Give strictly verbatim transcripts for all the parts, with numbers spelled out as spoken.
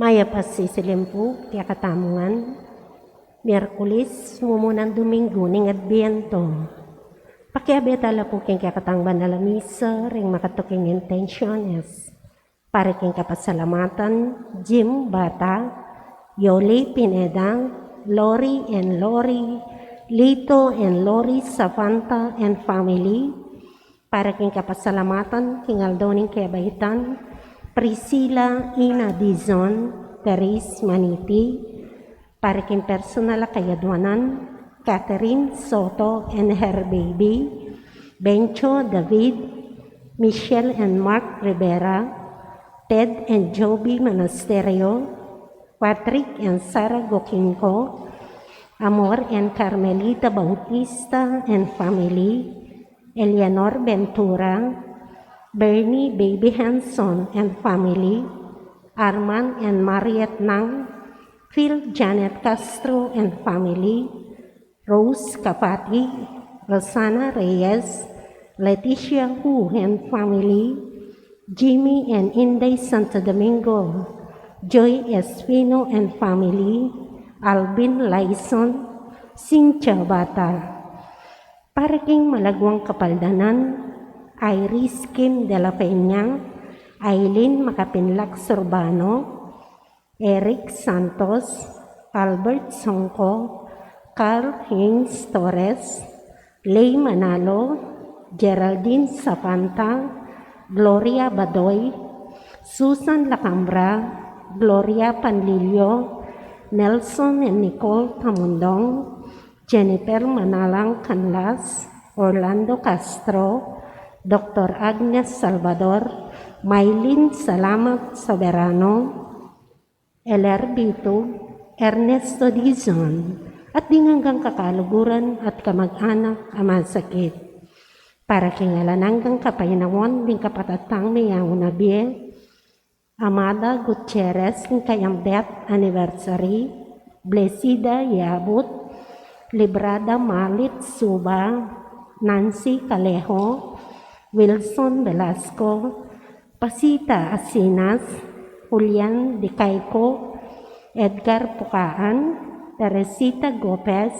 Mayap a sisilim pu kekatamu ngan, Miyerkules, mumunang Dominggu ning Adbientu. Pakiabe tala pu king kekatang banal a misa ring makatuking intensiones. Para king kapasalamatan Jim Bata, Yoli Pineda, Lori and Lori, Lito and Lori Savanta and family. Para king kapasalamatan king aldo ning kebaitan Priscilla Ina Dizon, Teres Maniti. Para king personal a kayadwanan, Catherine Soto and her baby, Bencho David, Michelle and Mark Rivera, Ted and Joby Monasterio, Patrick and Sarah Gokinko, Amor and Carmelita Bautista and family, Eleanor Ventura, Bernie Baby Hanson and family, Arman and Mariet Nang, Phil Janet Castro and family, Rose Capati, Rosana Reyes, Leticia Hu and family, Jimmy and Inday Santo Domingo, Joy Espino and family, Alvin Laison, Cynthia Bata. Para king malaguang kapaldanan, Iris Kim de la Peña, Aileen Makapinlak Surbano, Eric Santos, Albert Songco, Carl Haynes Torres, Lay Manalo, Geraldine Savanta, Gloria Badoy, Susan Lacambra, Gloria Panlilio, Nelson and Nicole Tamundong, Jennifer Manalang Canlas, Orlando Castro, Doctor Agnes Salvador, Mylene Salamat Soberano, Eler Bitug, Ernesto Dizon, at ding anggang kakaluguran at kamag-anak a masakit. Para king alang anggang kapainawan ding kapatad tang meyaun a bie, Amada Gutierrez, king kayang death anniversary, Blesida Yabut, Librada Malit Suba, Nancy Calejo, Wilson Velasco, Pasita Asinas, Julian Dicaico, Edgar Pucaan, Teresita Gopez,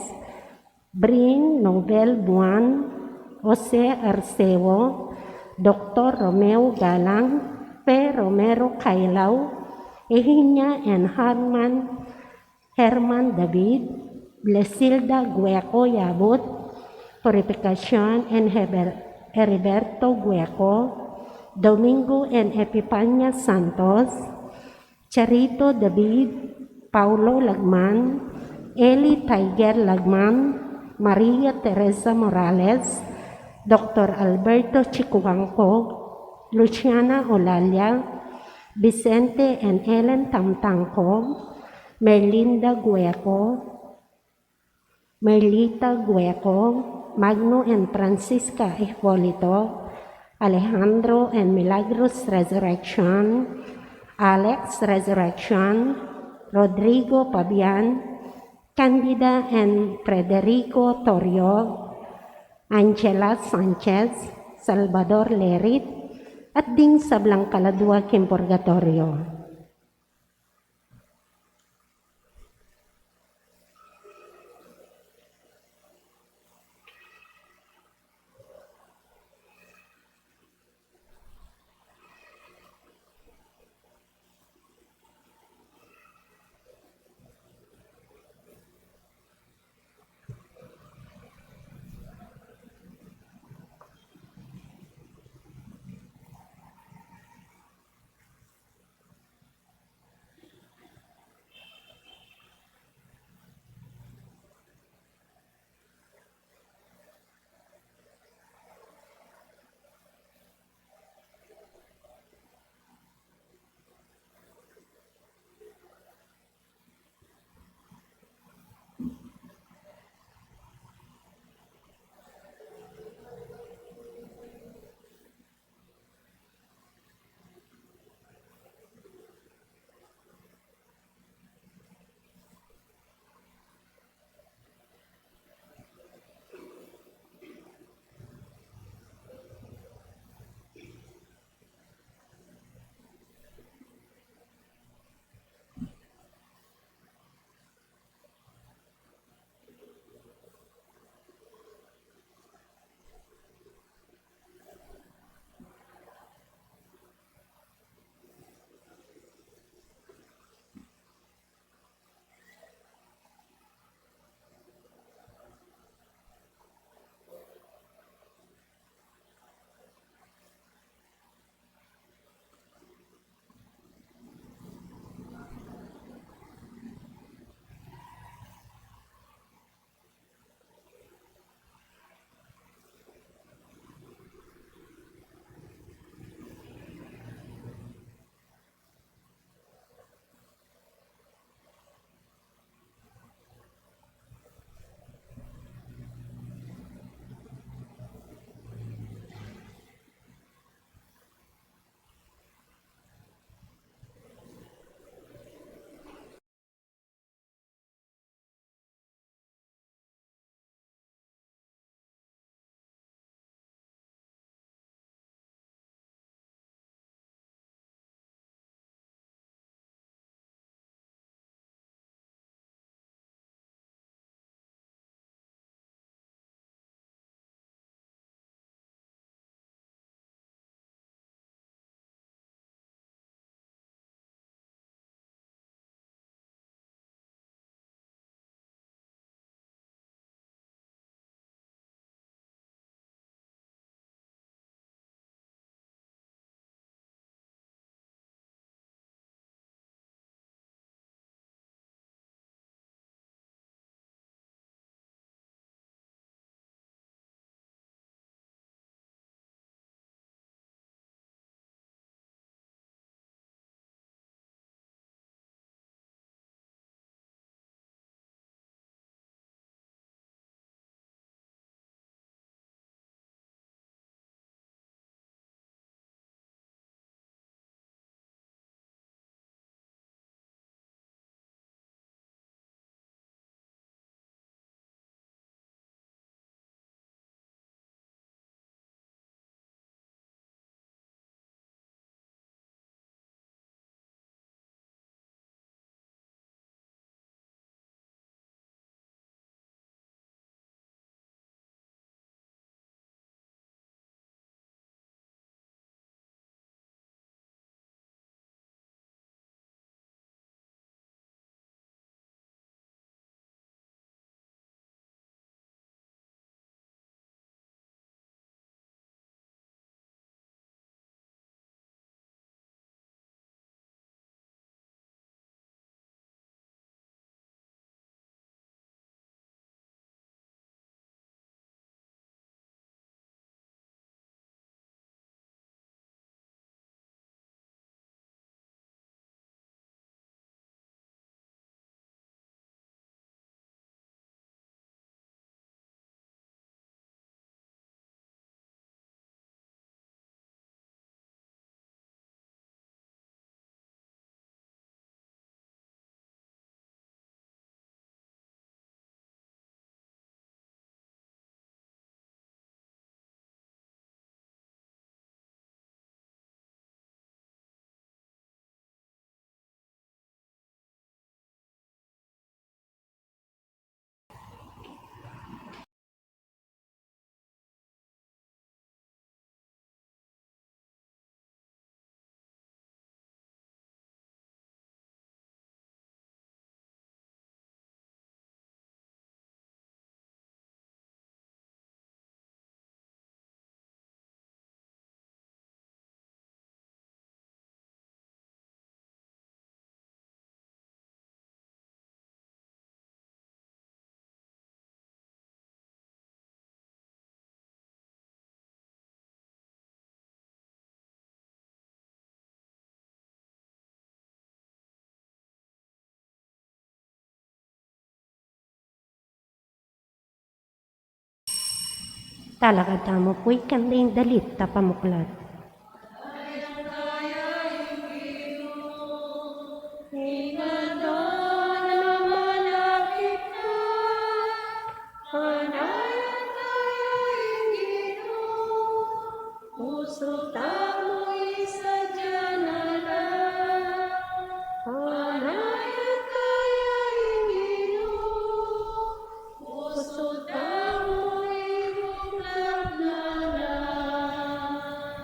Brin Nobel Buan, Jose Arceo, Doctor Romeo Galang, Fe Romero Cailao, Eugenia and Harman, Herman David, Blesilda Gueco Yabut, Purificacion and Heber-, Heriberto Gueco, Domingo and Epipania Santos, Charito David, Paulo Lagman, Eli Tiger Lagman, Maria Teresa Morales, Doctor Alberto Chicuanco, Luciana Olalia, Vicente and Ellen Tamtangco, Merlinda Gueco, Merlita Gueco, Magno and Francisca Hipolito, Alejandro and Milagros Resurrection, Alex Resurrection, Rodrigo Pabian, Candida and Frederico Torio, Angela Sanchez, Salvador Lerit, at ding sablang kaladua king purgatorio. Talakad tamu pu king dalit a pamuklat.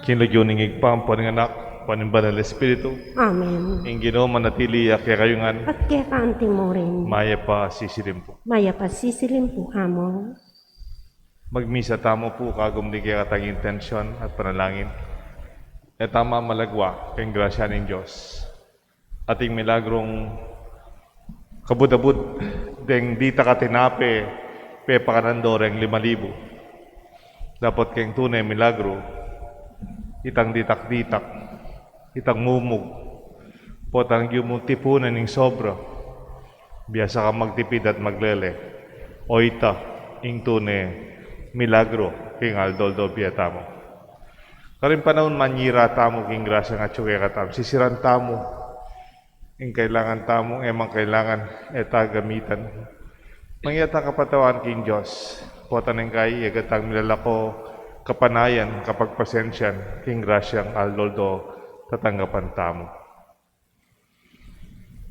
King lagyu ning Ibpa, ampo ning Anak, ampo ning Banal Espiritu. Amen. Ing Ginu manatili ya kekayu ngan. At keka anti mu rin. Mayap a sisilim pu. Mayap a sisilim pu, Among. Magmisa tamu pu kagum ding kekatang intensyon at panalangin. E tamu malagwa king grasya ning Dios. Ating milagrung kabud-abud deng ditak a tinape, pepakanan do reng lima libu. Dapot keng tune milagru, itang ditak-ditak, itang mumug, potang yu mu tipunan ing sobra. Biasa kang magtipid at maglele. O ita, ing tune milagru king aldo-aldo bie tamu. Karing panaun manyira tamu king grasyang atyu kekatamu. Sisiran tamu ing kailangan tamu, e man kailangan, e ta gamitan. Mangya tang kapatawaran king Dios. Potang ing kai, e gatang milalako kapanayan, kapagpasensyan, king grasyang aldo-aldo tatanggapan tamu.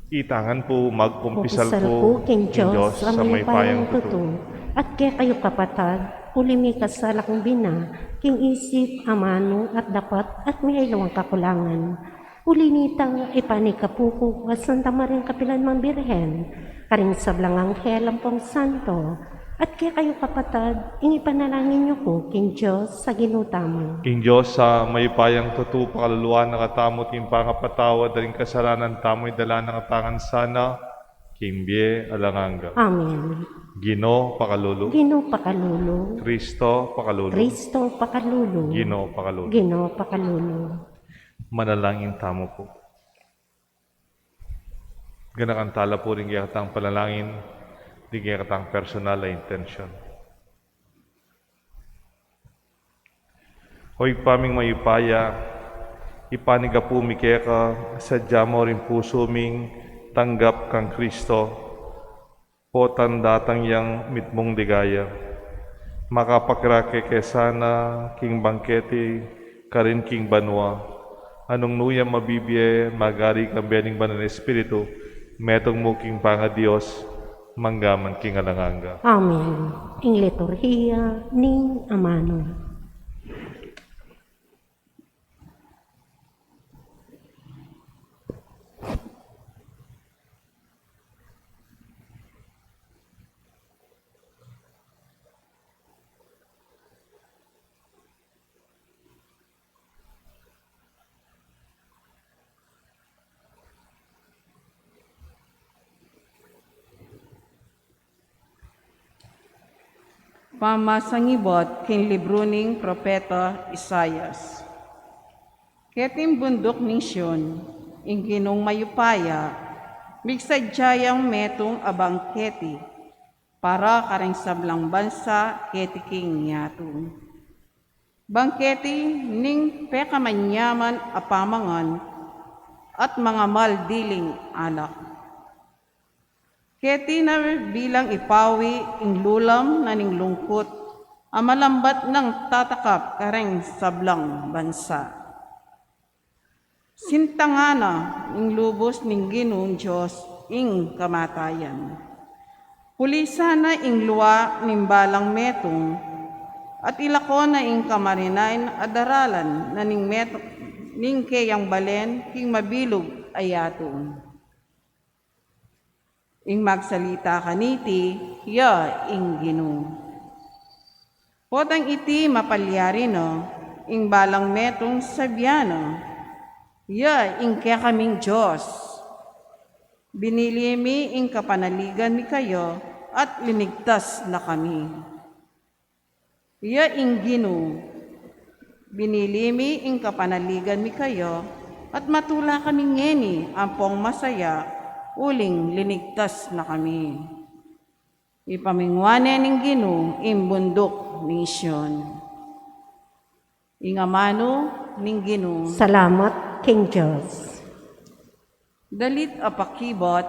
Ita ngan pu, magkumpisal ku king Dios a mayupayang tutu, at kekayu kapatad, uli mi kasala kung bina, king isip, amanu, at dapat, at miailawang kakulangan. Uli nita, ipanikapu ku a Santa Mariang kapilan mang Birhen, karing sablang anghel ampong santo, at kekayu kapatad, ing ipanalangin yu ku king Dios a Ginu tamu. Ing Dios a mayupayang tutu pakaluluan na katamu at king pangapatawad da ring kasalanan tamu idala na katamu ngan sana king bie alang angga. Amen. Ginu pakalulu. Ginu pakalulu. Kristo pakalulu. Kristo pakalulu. Ginu pakalulu. Ginu pakalulu. Manalangin tamu pu. Ganakan tala pu ding kekatang panalangin, ding kekatang personal a intensyon. O Ibpa ming mayupaya, ipanigapu mi keka, sadya mu ring pusu ming tanggap kang Kristo, potang datang yang mitmung ligaya. Makapagkera ke sana king bangketi karin king banua, a nung nu ya mabibie, magari kambe ning Banal Espiritu, metung mu king pangaDios, mangga man king alang angga. Amen. Ing liturhiya ning amanu. Pamasangibot king libru ning propeta Isaias. Keting bunduk ning Sion, ing Ginung mayupaya, migsadya yang metung a bangketi para karing sablang bansa keti king yatu. Bangketi ning pekamanyaman a pamangan at mangamal diling alak. Keti na bilang ipawi ing lulam na ning lungkut a malambat nang tatakap kareng sablang bansa. Sintangan na ning lubus ning Ginung Dios ing kamatayan. Pulisan na ing lua ning balang metung, at ilako na ing kamarinayan a daralan na ning metung, ning keyang balen king mabilug a yatu. Ing magsalita kaniti, ya ing Ginu. Potang iti mapalyari na, ing balang metung sabian na, ya ing kekaming Dios. Binili mi ing kapanaligan mi kaya, at linigtas na kami. Ya ing Ginu, binili mi ing kapanaligan mi kaya, at matula kami ngeni ampong masaya, uling linigtas na kami. Ipamingwa ne ning Ginu ing bunduk ning Sion. Ing amanu ning Ginu. Salamat king Dios. Dalit a pakibat.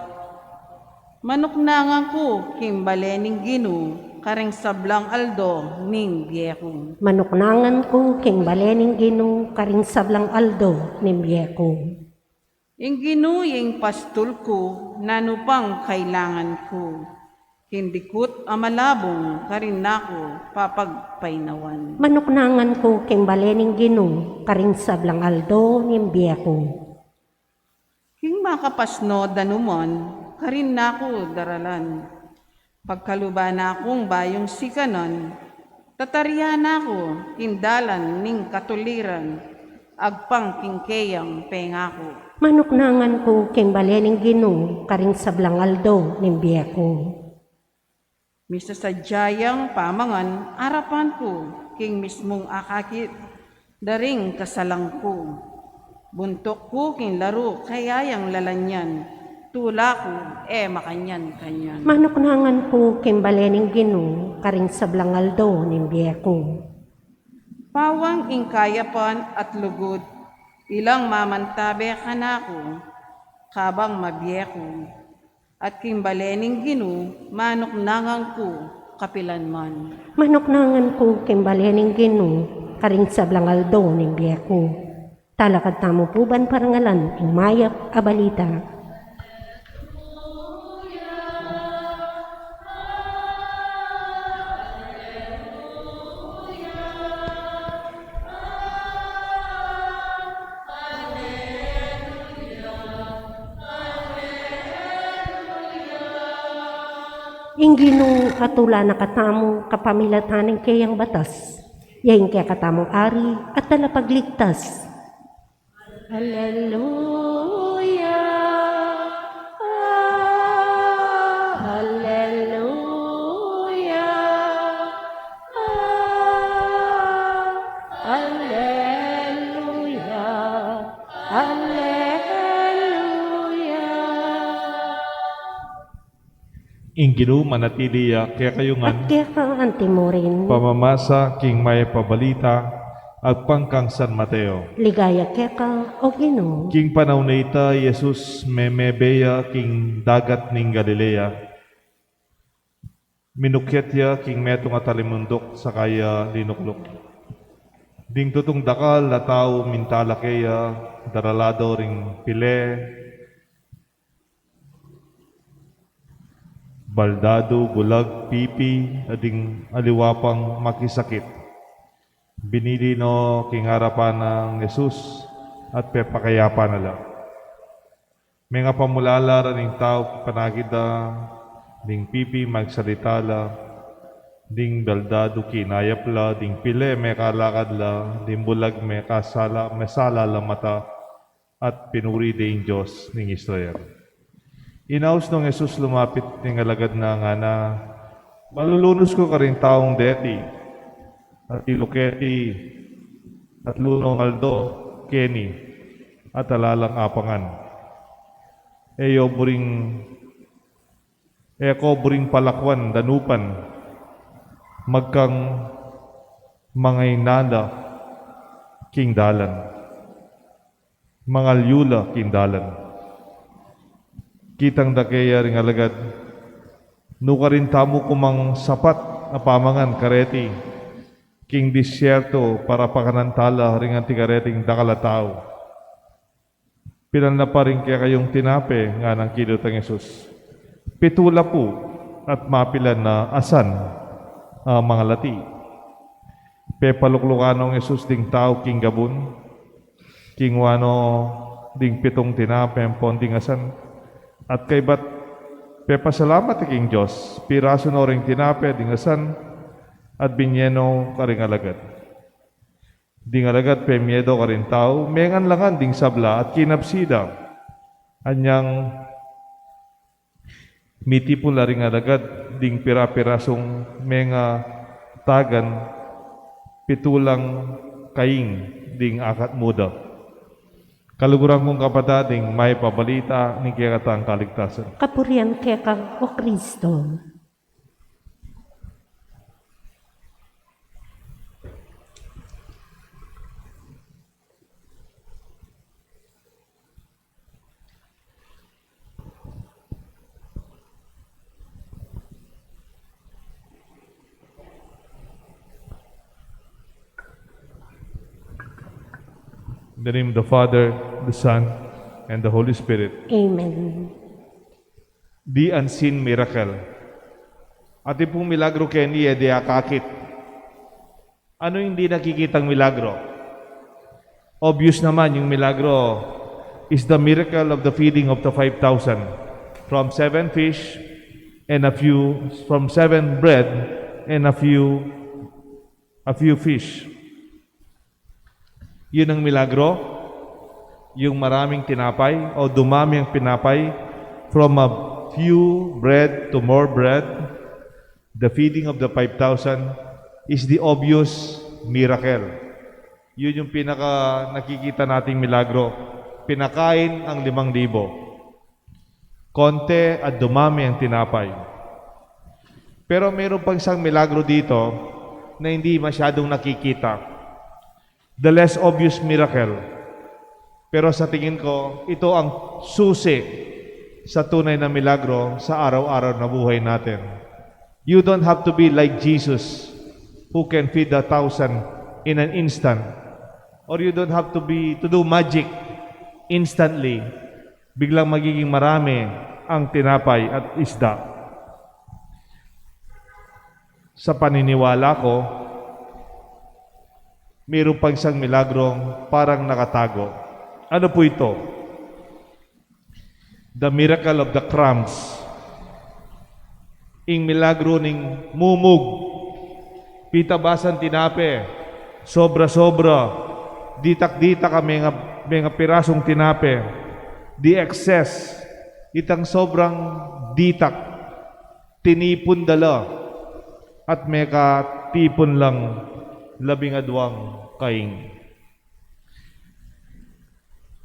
Manuknangan ku king bale ning Ginu karing sablang aldo ning bie ku. Manuknangan ku king bale ning Ginu karing sablang aldo ning bie ku. Ing Ginu ya ing pastul ku, nanu pang kailangan ku? King dikut a malabung karin na ku papagpainawan. Manuknangan ku king bale ning Ginu karing sablang aldo ning bie ku. King makapasno danuman karin na ku daralan. Pagkaluban na kung bayung sikanan, tatarian na ku king dalan ning katuliran, agpang king keyang pengaku. Manuknangan ku king bale ning Ginu karing sablang aldo ning bie ku. Misasadya yang pamangan arapan ku king mismung akakit da ring kasalang ku. Buntuk ku king laru kaya yang lalanyan, tula ku e makanyan-kanyan. Manuknangan ku king bale ning Ginu karing sablang aldo ning bie ku. Pawang ing kayapan at lugud, ilang mamantabe kanaku, kabang mabie ku. At king bale ning Ginu, manuknangan ku kapilan man. Manuknangan ku king bale ning Ginu karing sablang aldo ning bie ku. Talakad tamu pu ban parangalan ing mayap a balita. Ing Ginu a tula na katamu kapamilatan ning keyang batas, ya ing kekatamung Ari at Talapagligtas. Alleluia, alleluia, alleluia, alleluia. Ing Ginu manatili ya kekayu ngan. At keka anti mu rin. Pamamasa king mayap a balita agpang kang San Mateo. Ligaya keka, O Ginu. King panaun a ita, i Jesus memebe ya king dagat ning Galilea. Minukyat ya king metung a talimunduk, saka ya linukluk. Ding tutung dakal a tau mintala keya, daralado ring pile, baldadu, bulag, pipi, at ding aliwa pang makisakit. Binili no king arapan nang Jesus at pepakayapan na la. Mengapamulala ra ring tau panagid da, ding pipi magsalita la, ding baldadu kinayap la, ding pile mekalakad la, ding bulag mekasala, mesala la mata, at pinuri de ing Dios ning Israel. Inaus nong Jesus lumapit ning alagad na, ngana, malulunus ku karing taung deti, at ilu keti, at lunong aldo keni, at ala lang apangan. E yo buring, e ko buring palakwan danupan, magkang mangainala king dalan. Mangalyula king dalan. Kitang da keya ring alagad, nukarin tamu ku mang sapat a pamangan kareti king disyerto para pakanan tala ring anti kareting dakal a tau. Pilan la pa ring kekayung tinape? Nganang kidutang Jesus. Pitu la pu, at mapilan a asan a mangalati? Pepaluklukan nong Jesus ding tau king gabun, kingwa no ding pitung tinape ampon ding asan, at kaybat pepasalamat ya king Dios, pirasu no ring tinape, ding asan, at binye no karing alagad. Ding alagad pemye do karing tau, mengan la ngan ding sabla at kinabsi da. Anyang mitipun la ring alagad ding pira-pirasung mengatagan, pitu lang kaing ding akat muda. Kaluguran kung kapatad, ing mayap a balita ning kekatang kaligtasan. Kapurian keka, O Kristo. In the name of the Father, the Son, and the Holy Spirit. Amen. The unseen miracle. Atin pung milagro keni e de akakit. Ano yung di nakikitang milagro? Obvious naman yung milagro is the miracle of the feeding of the five thousand. From seven fish and a few, from seven bread and a few, a few fish. Yun ang milagro, yung maraming tinapay o dumami ang tinapay, from a few bread to more bread, the feeding of the five thousand is the obvious miracle. Yun yung pinaka nakikita nating milagro. Pinakain ang limang libo. Konti at dumami ang tinapay. Pero mayroon pang isang milagro dito na hindi masyadong nakikita. The less obvious miracle. Pero sa tingin ko, ito ang susi sa tunay na milagro sa araw-araw na buhay natin. You don't have to be like Jesus, who can feed a thousand in an instant. Or you don't have to be, to do magic instantly. Biglang magiging marami ang tinapay at isda. Sa paniniwala ko, mayroon pang isang milagrong parang nakatago. Ano po ito? The miracle of the crumbs. Ing milagro ning mumug. Pitabasan tinape. Sobra-sobra. Ditak-ditak a menga, menga pirasung tinape. The excess. Itang sobrang ditak. Tinipun da la, at mekatipun lang labing adwang kaing.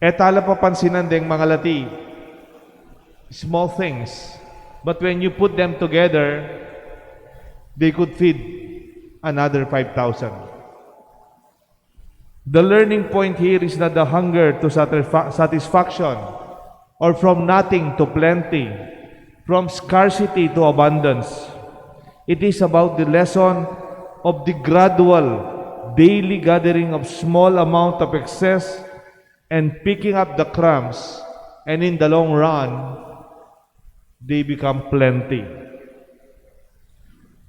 E tala papansinan deng mangalati, small things, but when you put them together, they could feed another five thousand. The learning point here is not the hunger to satisfa-, satisfaction or from nothing to plenty, from scarcity to abundance. It is about the lesson of the gradual, daily gathering of small amount of excess and picking up the crumbs, and in the long run, they become plenty.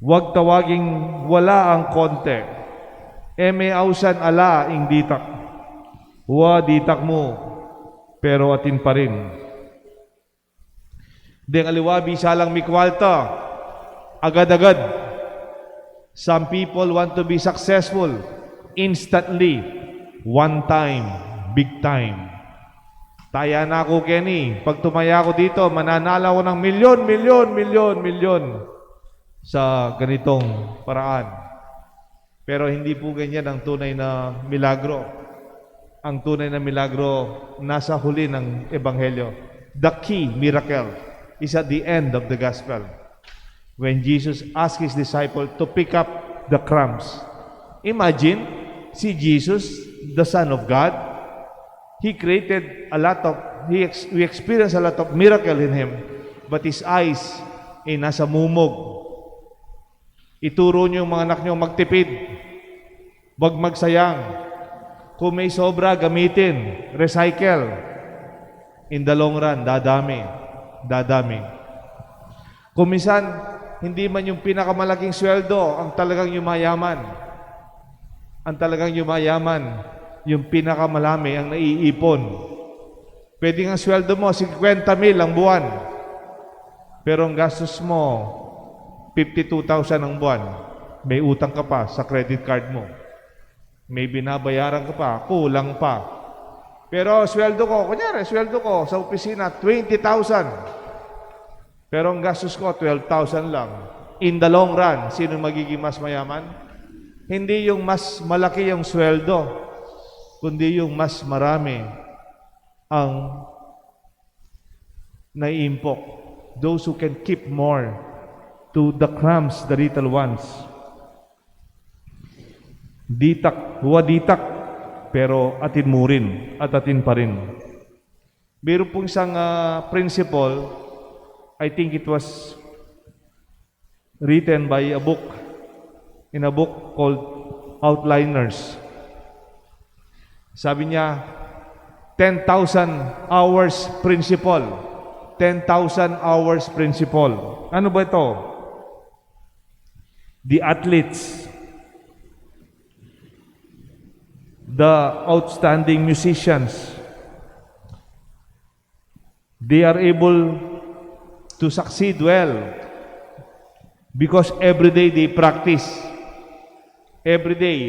Wag tawaging wala ang konti. E me ausan ala ing ditak. Wa ditak mu, pero atin pa rin. Deng aliwa bisa lang mikwalta, agad-agad. Some people want to be successful instantly, one time, big time. Taya na ku keni, pag tumaya ku dito, mananalo ku ng milyon, milyon, milyon, milyon sa ganitong paraan. Pero hindi po ganyan ang tunay na milagro. Ang tunay na milagro nasa huli ng ebanghelyo. The key miracle is at the end of the gospel. When Jesus asked his disciple to pick up the crumbs. Imagine, si Jesus, the Son of God, he created a lot of, he ex-, we experience a lot of miracle in him, but his eyes ay nasa mumog. Ituro niyo yung mga anak niyo magtipid. Wag magsayang. Kung may sobra, gamitin. Recycle. In the long run, dadami. Dadami. Kung minsan, hindi man yung pinakamalaking sweldo ang talagang yumayaman. Ang talagang yumayaman, yung pinakamalami ang naiipon. Pwede nga sweldo mo, singkwenta mil ang buwan. Pero ang gastos mo, fifty-two thousand ang buwan. May utang ka pa sa credit card mo. May binabayaran ka pa, kulang pa. Pero sweldo ko, kunyari, sweldo ko sa opisina, twenty thousand. Pero ang gastos ko, twelve thousand lang. In the long run, sino magiging mas mayaman? Hindi yung mas malaki yung sweldo, kundi yung mas marami ang naiimpok. Those who can keep more to the crumbs, the little ones. Ditak, wa ditak, pero atin mu rin at atin pa rin. Meron pong isang, ah, principle, I think it was written by a book, in a book called Outliners. Sabi niya, Ten thousand hours principle. Ten thousand hours principle. Ano ba ito? The athletes, the outstanding musicians, they are able to succeed well because every day they practice. Every day,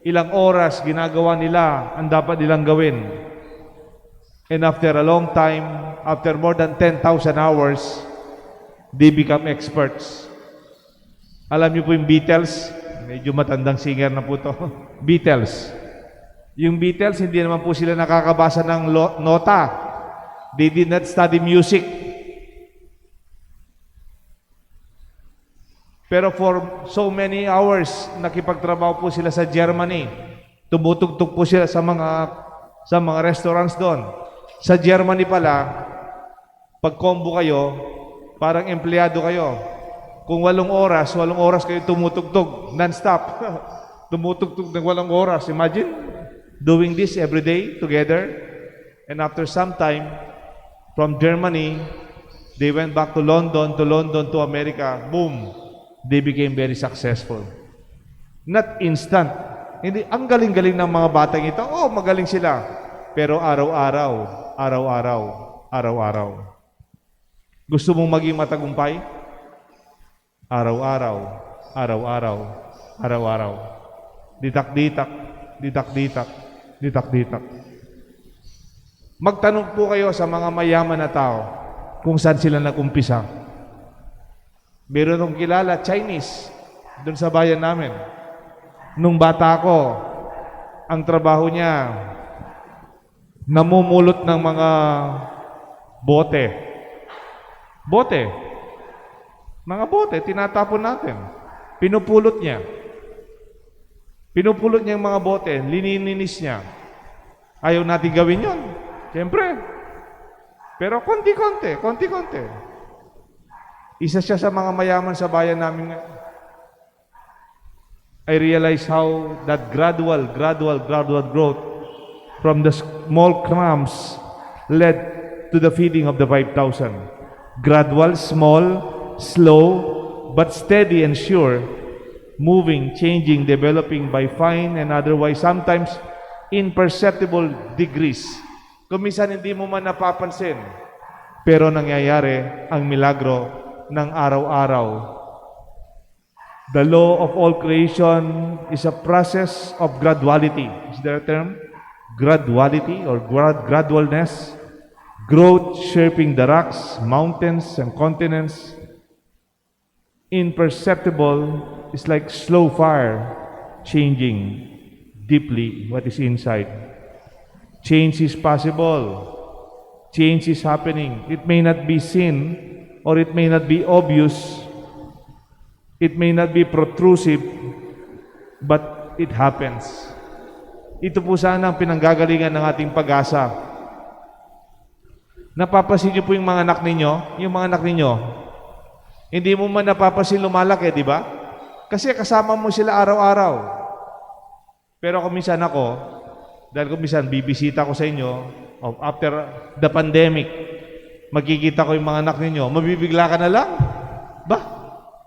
ilang oras ginagawa nila ang dapat nilang gawin. And after a long time, after more than ten thousand hours, they become experts. Alam niyo po yung Beatles? Medyo matandang singer na po to. Beatles. Yung Beatles, hindi naman po sila nakakabasa ng lo- nota. They did not study music. Pero for so many hours, nakipagtrabaho po sila sa Germany. Tumutugtog po sila sa mga, sa mga restaurants doon. Sa Germany pala, pag combo kayo, parang empleyado kayo. Kung walong oras, walong oras kayo tumutugtog, non-stop. Tumutugtog ng walong oras. Imagine doing this every day together. And after some time, from Germany, they went back to London, to London, to America. Boom! They became very successful. Not instant. Hindi, ang galing-galing ng mga batang ito. Oh, magaling sila. Pero araw-araw, araw-araw, araw-araw. Gusto mong maging matagumpay? Araw-araw, araw-araw, araw-araw. Ditak-ditak, ditak-ditak, ditak-ditak. Magtanong po kayo sa mga mayaman na tao kung saan sila nag-umpisa. Meron akong kilala, Chinese, doon sa bayan namin. Nung bata ko, ang trabaho niya, namumulot ng mga bote. Bote. Mga bote, tinatapon natin. Pinupulot niya. Pinupulot niya yung mga bote, linininis niya. Ayaw natin gawin yon. Siyempre. Pero konti-konti, konti-konti. Isa siya sa mga mayaman sa bayan namin ngayon. I realize how that gradual, gradual, gradual growth from the small crumbs led to the feeding of the five thousand. Gradual, small, slow, but steady and sure, moving, changing, developing by fine and otherwise, sometimes imperceptible degrees. Kung minsan hindi mo man napapansin, pero nangyayari ang milagro ng araw-araw. The law of all creation is a process of graduality. Is there a term? Graduality or grad- gradualness. Growth shaping the rocks, mountains, and continents. Imperceptible is like slow fire, changing deeply what is inside. Change is possible. Change is happening. It may not be seen or it may not be obvious. It may not be protrusive, but it happens. Ito po sana ang pinanggagalingan ng ating pag-asa. Napapansin niyo po yung mga anak ninyo? Yung mga anak ninyo, hindi mo man napapansin lumalaki, di ba? Kasi kasama mo sila araw-araw. Pero kung minsan ako, dahil kung minsan bibisita ko sa inyo, o after the pandemic, makikita ko yung mga anak ninyo, mabibigla ka na lang. Ba,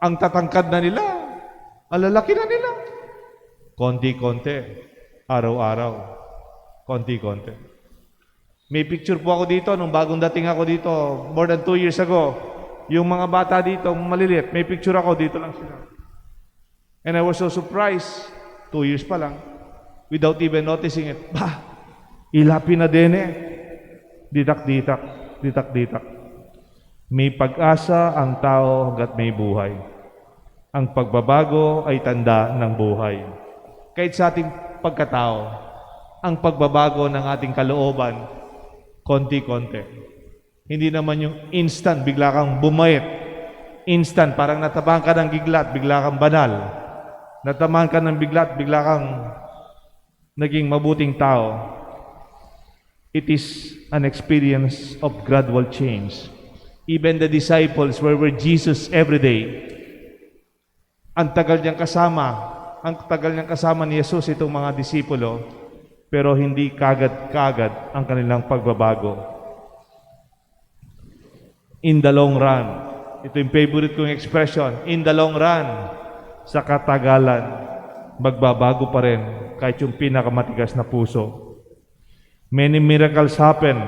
ang tatangkad na nila, ang lalaki na nila. Konti-konti, araw-araw, konti-konti. May picture po ako dito nung bagong dating ako dito, more than two years ago. Yung mga bata dito, maliliit, may picture ako, dito lang sila. And I was so surprised, two years pa lang, without even noticing it. Bah! Ilapi na din eh. Ditak-ditak, ditak-ditak. May pag-asa ang tao hanggat may buhay. Ang pagbabago ay tanda ng buhay. Kahit sa ating pagkatao, ang pagbabago ng ating kalooban, konti-konti. Hindi naman yung instant, bigla kang bumait. Instant, parang natamaan ka ng kidlat, bigla kang banal. Natamaan ka ng kidlat, bigla kang naging mabuting tao. It is an experience of gradual change. Even the disciples were with Jesus every day. Ang tagal niyang kasama, ang tagal niyang kasama ni Jesus itong mga disipulo, pero hindi kagad-kagad ang kanilang pagbabago. In the long run, ito yung favorite kong expression, in the long run, sa katagalan, magbabago pa rin kahit yung pinakamatigas na puso. Many miracles happen,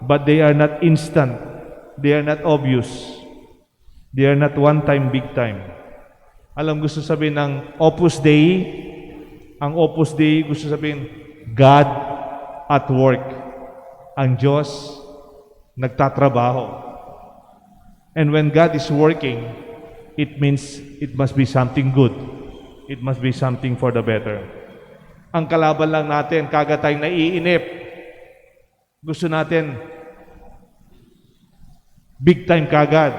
but they are not instant. They are not obvious. They are not one time, big time. Alam, gusto sabihin ng Opus Dei, ang Opus Dei gusto sabihin, God at work. Ang Diyos nagtatrabaho. And when God is working, it means it must be something good. It must be something for the better. Ang kalaban lang natin, kagad tayong naiinip. Gusto natin big time kagad.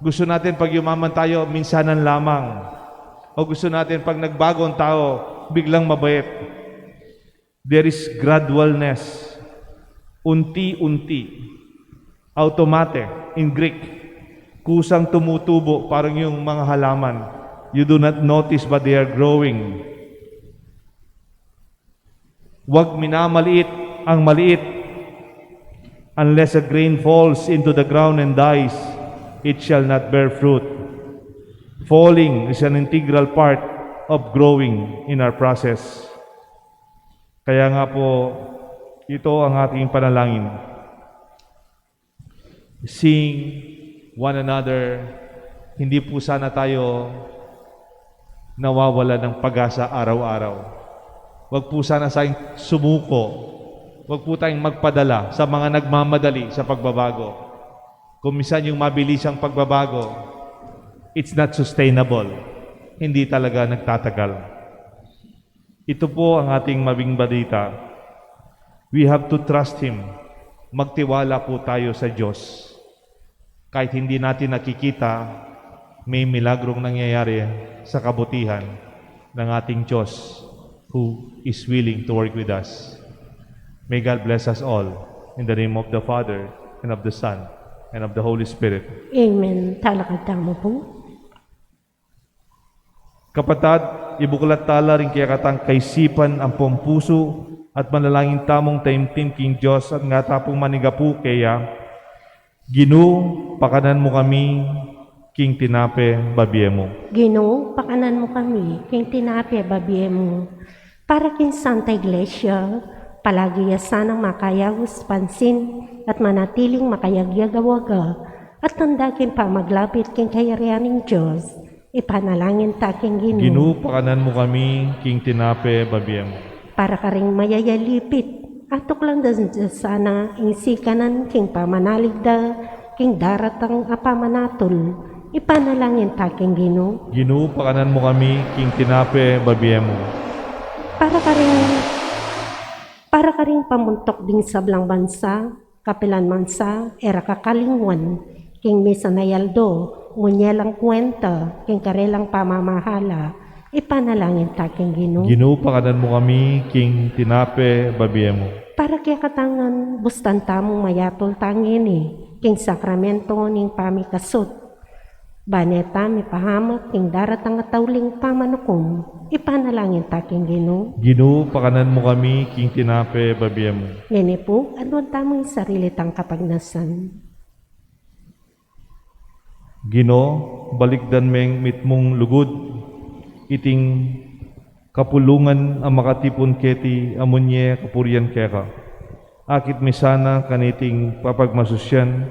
Gusto natin pag yumaman tayo, minsanan lamang. O gusto natin pag nagbago ang tao, biglang mabait. There is gradualness. Unti-unti. Automate in Greek. Kusang tumutubo, parang yung mga halaman. You do not notice, but they are growing. Huwag minamaliit ang maliit. Unless a grain falls into the ground and dies, it shall not bear fruit. Falling is an integral part of growing in our process. Kaya nga po, ito ang ating panalangin. Seeing one another, hindi po sana tayo nawawala ng pag-asa araw-araw. Huwag po sana tayong sumuko. Huwag po tayong magpadala sa mga nagmamadali sa pagbabago. Kung minsan yung mabilisang pagbabago, it's not sustainable. Hindi talaga nagtatagal. Ito po ang ating mabing balita. We have to trust Him. Magtiwala po tayo sa Diyos. Kahit hindi natin nakikita, may milagrong nangyayari sa kabutihan ng ating Diyos who is willing to work with us. May God bless us all. In the name of the Father, and of the Son, and of the Holy Spirit. Amen. Talakad tamu po. Kapatad, ibuklat tala ring kekatang kaisipan ampong pusu at manalangin tamung taimtim king Dios at ngata pung manigapu keya. Ginu, pakanan mu kami king tinape babie mu. Ginu, pakanan mu kami king tinape babie mu. Para king Santa Iglesia, palagi ya sanang makayaus pansin at manatiling makayagyagawaga at tanda king pamaglapit king kayarian ning Dios. Ipanalangin ta king Ginu. Ginu, pakanan mu kami king tinape babie mu. Para karing mayayalipit, atuklan da sana ing sikanan king pamanalig da king daratang a pamanatul. Ipanalangin ta king Ginu. Ginu, pakanan mu kami king tinape babie mu. Para karing, para karing pamuntuk ding sablang bansa, kapilan man sa e ra kakalingwan king misan a aldo, munye lang kuwenta king karelang pamamahala. Ipanalangin ta king Ginu. Ginu, pakanan mu kami king tinape babie mu. Para kekatang bustan tamung mayatul tangeni king sakramento ning pamikasut. Bane ta mipahamak king daratang a tauling pamanukum, ipanalangin ta king Ginu. Ginu, pakanan mu kami king tinape babie mu. Ngeni pu, aduan tamu ing sarili tang kapagnasan. Ginu, balikdan meng mitmung lugud iting kapulungan a makatipun keti a munye kapurian keka. Akit mi sana kaniting papagmasusian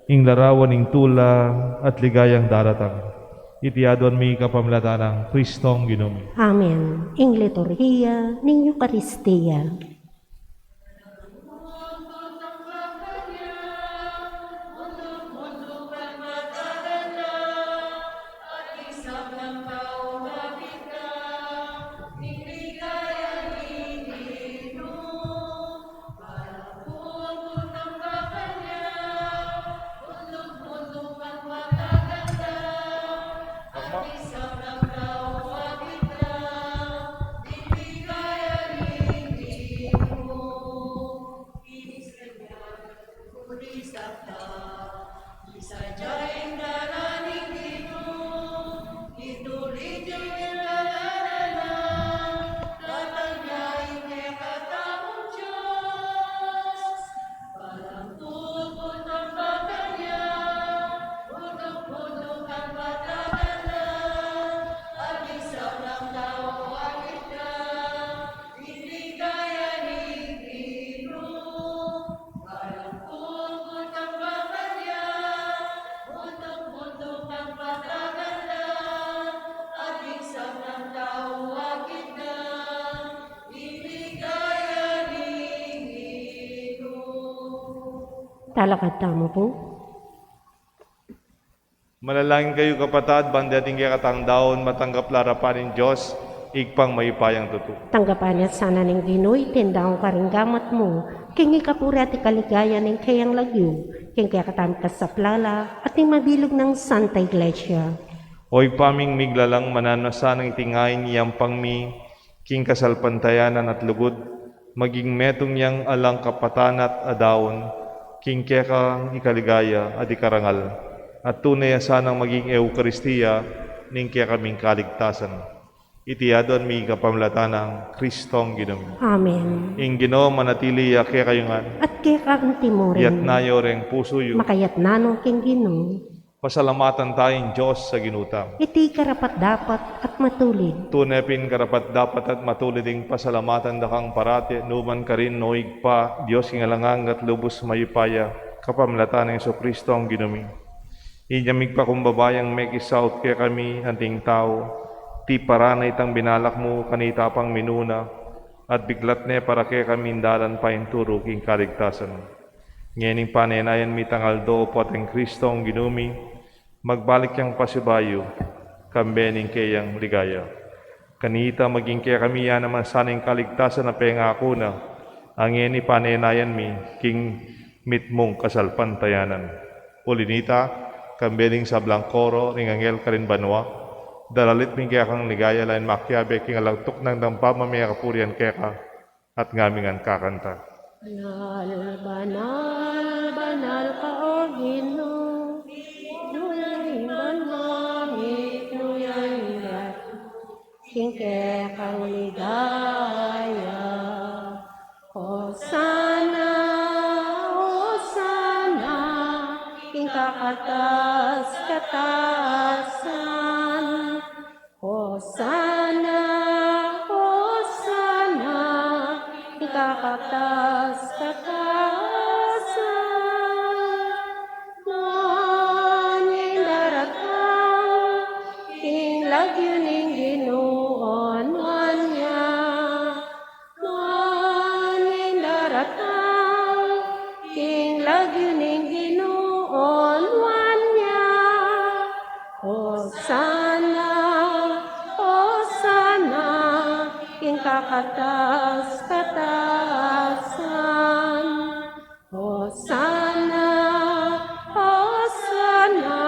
ing larawan ning tula at ligayang daratang. Iti aduan mi kapamilatan nang Kristong Ginu mi. Amen. Ing liturhiya ning Eukaristia. Talakad tamu pu. Manalangin kayu, kapatad, ban deting kekatang daun matanggap la arapan ning Dios, Ibpang mayupayang tutu. Tanggapan na sana ning Ginu iting daun karing gamat mu, king ikapuri at ikaligaya ning keyang lagyu, king kekatamung kasaplalan at ning mabilug nang Santa Iglesia. O Ibpa ming miglalang, mananu na sanang iting ain yampang mi king kasalpantayanan at lugud, maging metung yang alang kapatana't a daun king kekang ikaligaya at ikarangal, at tune ya sanang maging Eukaristia ning kekaming kaligtasan. Iti aduan mi kapamilatan nang Kristong Ginu mi. Amen. Ing Ginu manatili ya kekayu ngan. At keka antimurin. Iyatas yu reng pusu yu. Makayatas no king Ginu. Pasalamatan taya ing Dios a Ginu tamu. Iti karapat-dapat at matulid. Tune pin karapat-dapat at matulid ing pasalamatan da kang parati, nukarin man, o Ibpa, Dios king alang angga at lubus mayupaya, kapamilatan nang Jesucristo a Ginu mi. Inya migpakumbaba yang mekisaut kekami anting tau, tiparan na itang binalak mu kanita pang minuna, at biklat ne para kekami ing dalan paintulu king kaligtasan. Ngening panenayan mi itang aldo, o Ibpa, ing Kristong Ginu mi, magbalik yang pasibayu, kambe ning keyang ligaya. Kanita maging kekami ya naman sana ing kaligtasan a pengaku na, a ngeni panenayan mi king mitmung kasalpantayanan. Uli na nita, kambe ning sablang koro ning anghel karin banua, daralit mi ing kekang ligaya, lain makiabe king alang tuknang dang pamamie kapurian keka, at ngami ngan kakanta. Banal, banal, banal ka, O Ginu, itnuan ing banua, itnuan ing yatu, king kekang ligaya. Hosana, Hosana, king kakatas-katasan. Hosana, Hosana, king kakatas-katasan. Nuan ya ing daratang king lagyu ning Ginu, o nuan ya. Nuan ya ing daratang king lagyu ning Ginu, o nuan ya. Hosana, Hosana, king kakatas-katasan. Hosana, Hosana,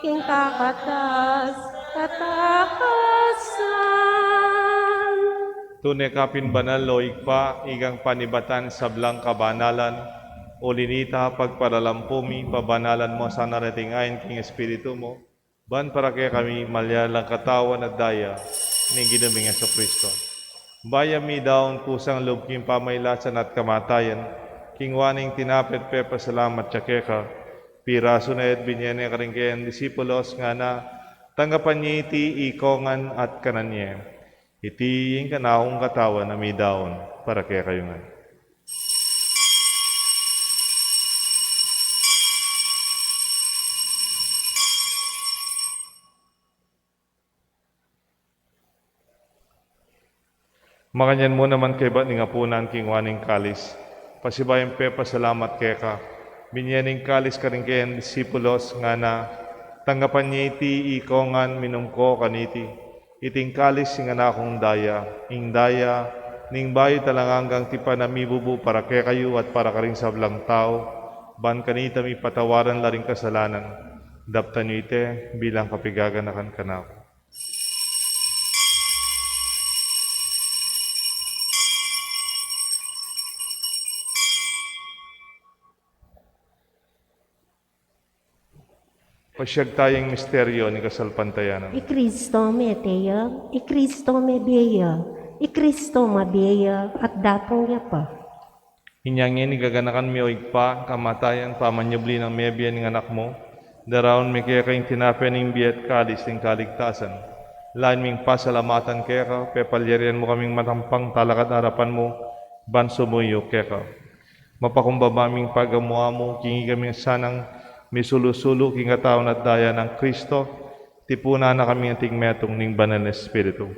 king kakatas-katasan. Tune ka pin banal, o Ibpa, ikang panibatan sablang kabanalan, uli na nita pagpalalampu mi, pabanalan mu sana reting ain king Espiritu mu, ban para kekami malyari lang katawan at daya ning Ginu ming Jesucristo. Bayu midaun kusang lub king pamailasan at kamatayan, kinua ne ing tinape at pepasalamat ya keka, pirasu ne at binye ne karing keyang disipulos, ngana, tanggapan ye iti ikongan at kanan ye. Iti ing kanakung katawan a midaun para kekayu ngan. Makanyan mu naman kaybat ning apunan, kinua ne ing kalis, pasibayu yang pepasalamat keka, binye ne ing kalis karing keyang disipulos, ngana, tanggapan ye iti ikongan, minum ko kaniti. Iti ing kalis ning anak kung daya, ing daya ning bayu at alang anggang tipan a mibubu para kekayu at para karing sablang tau, ban kanita mipatawaran la ring kasalanan. Daptan yu iti bilang kapaganakan kanaku. Pasiag taya ing misteryo ning kasalpantayanan. I Kristo mete ya, i Kristo mebie ya, i Kristo mabie ya, at datung ya pa. Inya ngeni gaganakan mi, o Ibpa, kamatayan, pamanyubli nang mebie ning anak mu, daraun mi keka ing tinape ning bie at kalis ning kaligtasan. Lain ming pasalamatan keka, pepalyarian mu kaming matampang talakad king arapan mu, ban sumuyu keka. Mapakumbaba ming pagamu-amu, king ikami sanang misulu-sulu king katawan at daya nang Kristo, tipunan na kami anting metung ning Banal a Espiritu.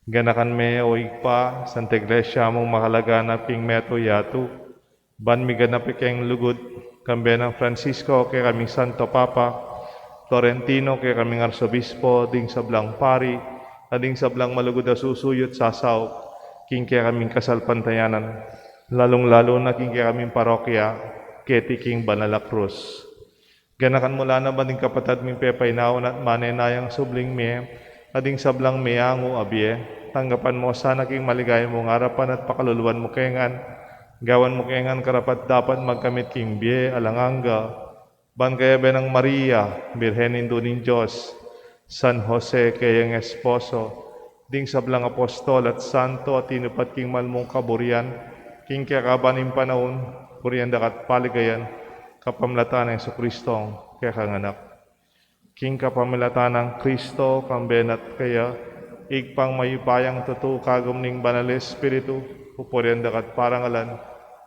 Ganakan me, o Ibpa, Santa Iglesia mung makalaganap king metung yatu, Ban miganap ing kayang lugud, kambe nang Francisco, kekaming Santo Papa, Florentino, kekaming Arsobispo, ding sablang pari, at ding sablang malugud a susuyut sasaup king kekaming kasalpantayanan, lalung-lalu na king kekaming parokya, keti king Banal a Krus. Ganakan mu la na ban ding kapatad ming pepainawa at manenayang subling mie, at ding sablang meangu a bie, tanggapan mu sana king maligaya mung arapan at pakaluluan mu ke ngan, gawan mu ke ngan karapat-dapat magkamit king bie alang angga, ban kayabe nang Maria, Birhen Indu ning Dios, San Jose kayang esposo, ding sablang apostol at santo a tinupad king malmung kaburian, king kekaban ning panaun, burian da ka at paligayan, kapamilatan nang Jesucristong kekang Anak. King kapamilatan nang Kristo, kambe na at kaya, Ibpang mayupayang tutu, kagum ning Banal Espiritu, pupurian da ka at parangalan,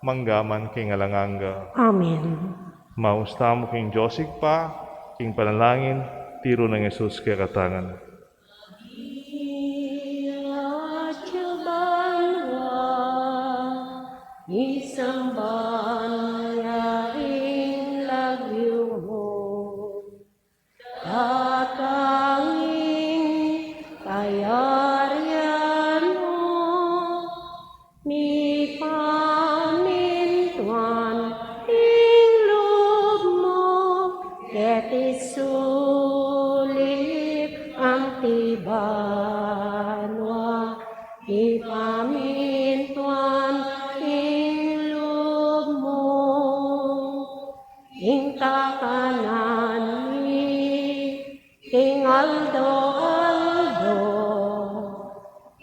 mangga man king alang angga. Amen. Maus tamu king Dios Ibpa, king panalangin, tiru nang Jesus kekatamu. Misamban ya ing lagyu mu. Datang ing kayarian mu, mipamintuan ing lub mu, keti sulip anti banua, mipamintuan ing lub mu. Ing kakanan mi king aldo-aldo,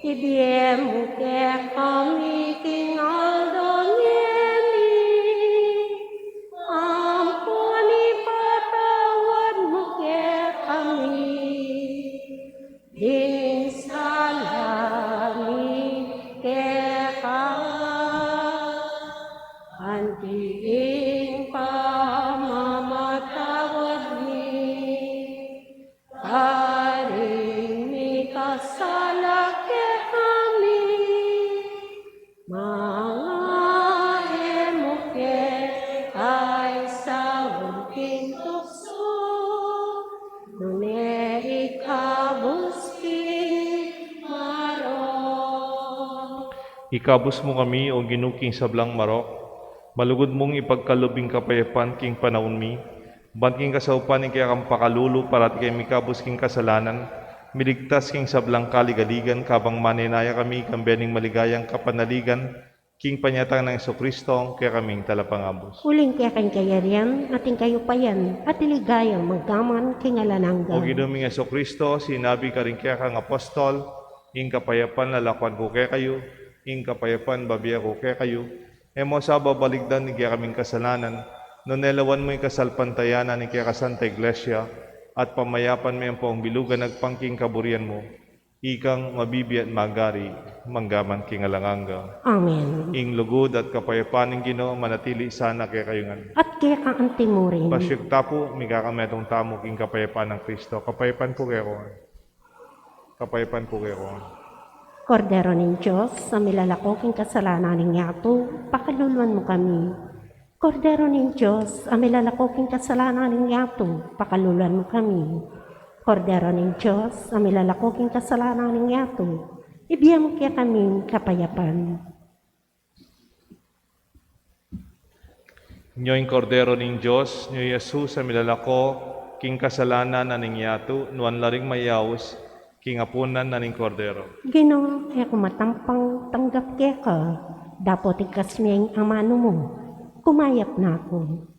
ibie mu kekami king aldo ngeni, ampon ipatawad mu kekami ding sala mi keka, anti ing pamamatawad mi karing mikasala kekami. Manga e mu ke paisaul king tuksu, nune ikabus king marok. Ikabus mu kami, O Ginu, king sablang marok, malugud mung ipagkalub ing kapayapan king panaun mi, ban king kasaupan ning kekang pakalulu, parati kami mikabus king kasalanan, miligtas king sablang kaligaligan, kabang manenaya kami kambe ning maligayang kapanaligan, king panyatang nang Jesucristo, kekaming Talapangabus. Uling keka ing kayarian, at ing kayupayan, at ing ligaya, mangga man king alang angga. O Ginu ming Jesucristo, sinabi karing kekang apostol, ing kapayapan lalakuan ku kekayu, ing kapayapan bibie ku kekayu, e mu sa babalikdan ing kekaming kasalanan, nune lawan mu ing kasalpantayanan ning kekang Santa Iglesia, at pamayapan me ampong bilugan agpang king kaburian mu. Ikang mabibie at magari, mangga man king alang angga. Amen. Ing lugud at kapayapan ning Ginu manatili sana kekayu ngan. At keka anti murin. Pasiag tamu pu, mikakametung tamu king kapayapan nang Kristo. Kapayapan pu kekongan. Kapayapan pu kekongan. Kordero ning Dios, a milalako king kasalanan ning yatu, pakaluluan mu kami. Kordero ning Dios, a milalako king kasalanan ning yatu, pakaluluan mu kami. Kordero ning Dios, a milalako king kasalanan ning yatu, ibie mu kekami ing kapayapan. Nyo ing Kordero ning Dios, nyo i Jesus a milalako king kasalanan na ning yatu, nuan la ring mayaus king apunan na ning Kordero. Ginu, e ku matampang tanggap keka, dapot ikasme ing amanu mu, kumayap na ku.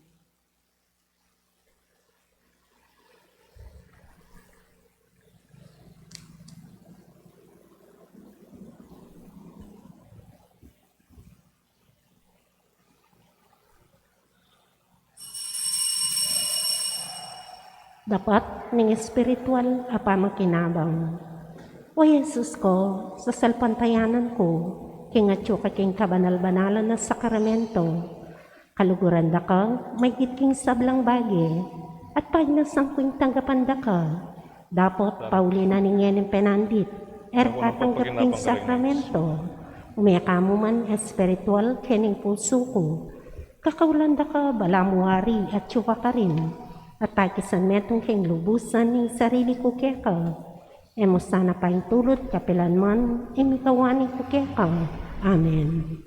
Dapat ning espiritual a pamakinabang. O Jesus ko, sasalpantayanan ku king atyu ka king kabanal-banalan a sakramento, kaluguran da ka maigit king sablang bage, at pagnasan ku ing tanggapan da ka, dapot pauli na ning ngening penandit, e ra ka tanggap king sakramento, ume ka mu man espiritual kening pusu ku, Kakaulan da ka, balamu wari, atyu ka karin, at pakisan metung king lubusan ing sarili ku keka. E mu sana paintulut kapilan man ing mikawani ku keka. Amen.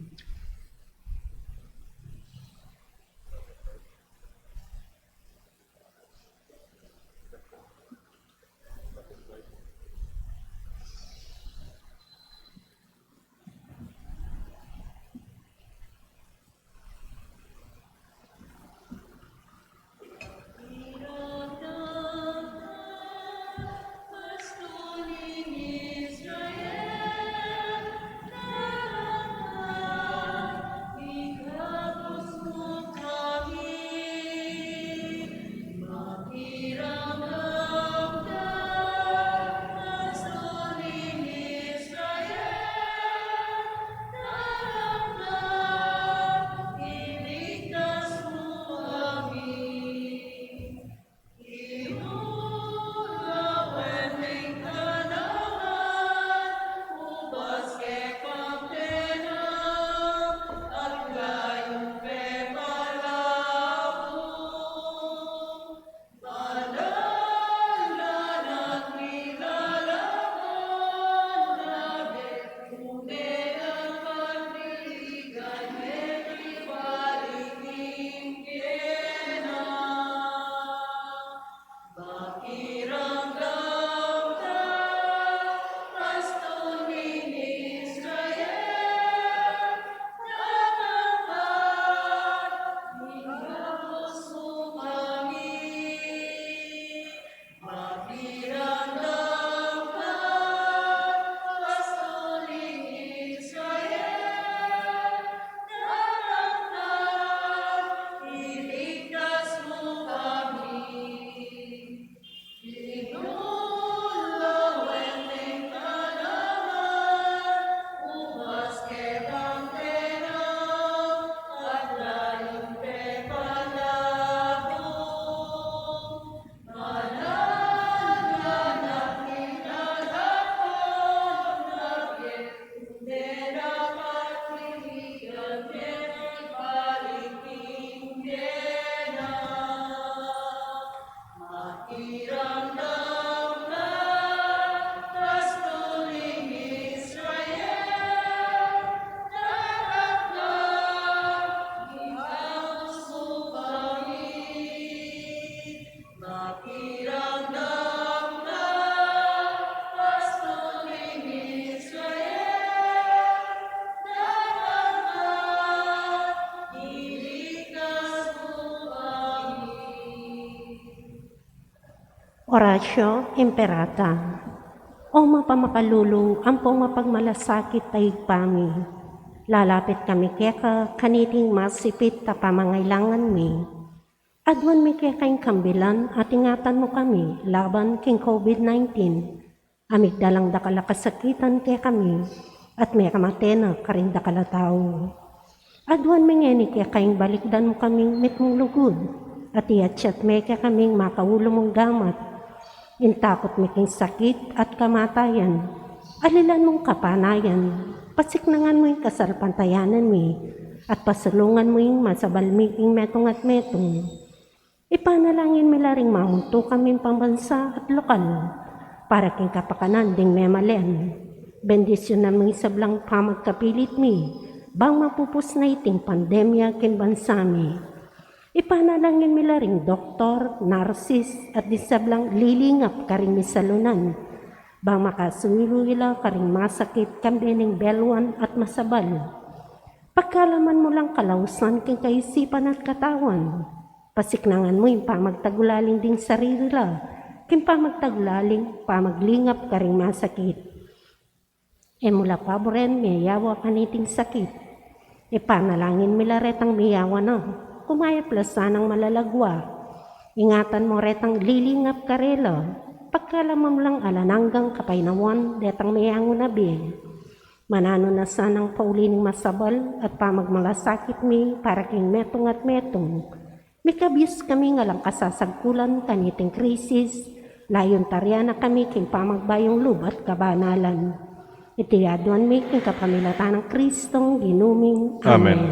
Oratio Imperata. O mapamakalulu ampong mapagmalasakit a Ibpa mi, lalapit kami keka kaniting masipit a pamangailangan mi. Aduan mi keka ing kambilan at ingatan mu kami laban king COVID nineteen, a migdalang dakal a kasakitan kekami at mekamate na karing dakal a tau. Aduan mi ngeni keka ing balikdan mu kaming mitmung lugud at iatsat me kekaming makaulu mung gamat. Ing takut mi king sakit at kamatayan, alilan mung kapanayan, pasiknangan mu ing kasalpantayanan mi, at pasulungan mu ing masabal mi king metung at metung. Ipanalangin mi la ring mamuntuk a pambansa at lokal para king kapakanan ding memalen. Bendisyunan mu ing sablang pamagkapilit mi bang mapupus na iting pandemya king bansa mi. Ipanalangin mi la ring doktor, narsis, at ding sablang lilingap karing misalunan bang makasulu ila karing masakit kambe ning beluan at masabal. Pagkalaman mu lang kalausan king kaisipan at katawan. Pasiknangan mu ing pamagtagulaling ding sarili la king pamagtagulaling pamaglingap karing masakit. E mu la paburen meyawa kaniting sakit. Ipanalangin mi la retang meyawa na, kumayap la sanang malalagua. Ingatan mu retang lilingap karela, pagkalaman mu lang alang anggang kapaynawan detang meyangu na bie. Mananu na sanang pauli ning masabal at pamagmalasakit mi para king metung at metung. Mikabius kaming alang kasasagkulan kaniting krisis, layun tarian na kami king pamagbayung lub at kabanalan. Iti aduan mi king kapamilatan nang Kristong Ginu mi. Amen. Amen.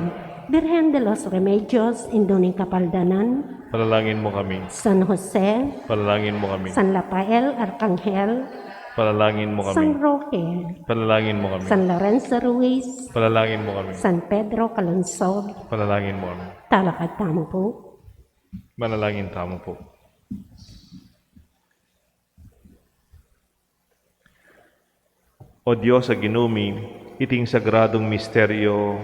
Birhen de los Remedios, Indu ning Kapaldanan. Panalangin mo kami. San Jose. Panalangin mo kami. San Rafael Arkanghel. Panalangin mo kami. San Roque. Panalangin mo kami. San Lorenzo Ruiz. Panalangin mo kami. San Pedro Calungsod. Panalangin mo kami. Talakad tamu pu. Manalangin tamu pu. O Dios a Ginu mi, iting sagradung misteryo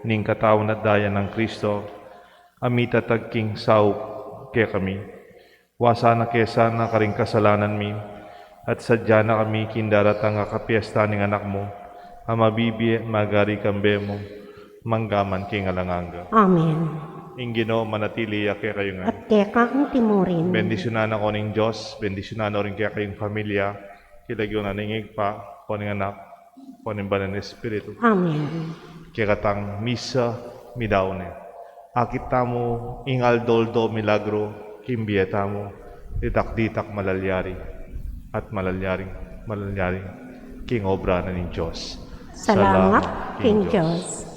ning katawan at daya nang Kristo, a mitatag king saup kekami. Wasan na ke sana karing kasalanan mi, at sadyan na kami king daratang a kapiesta ning Anak mu, a mabibie at magari kambe mu, mangga man king alang angga. Amen. Ing Ginu manatili ya kekayu ngan. At keka mu rin. Bendisyunan na ko ning Dios, bendisyunan na rin kekayung pamilya, king lagyu na ning Ibpa, ko ning Anak, ko ning Banal a Espiritu. Amen. Kekatang misa midaun ne. Akit tamu ing aldo-aldo milagru king bie tamu, ditak-ditak malalyari at malalyari, malalyari king obra na ning Dios. Salamat king Dios.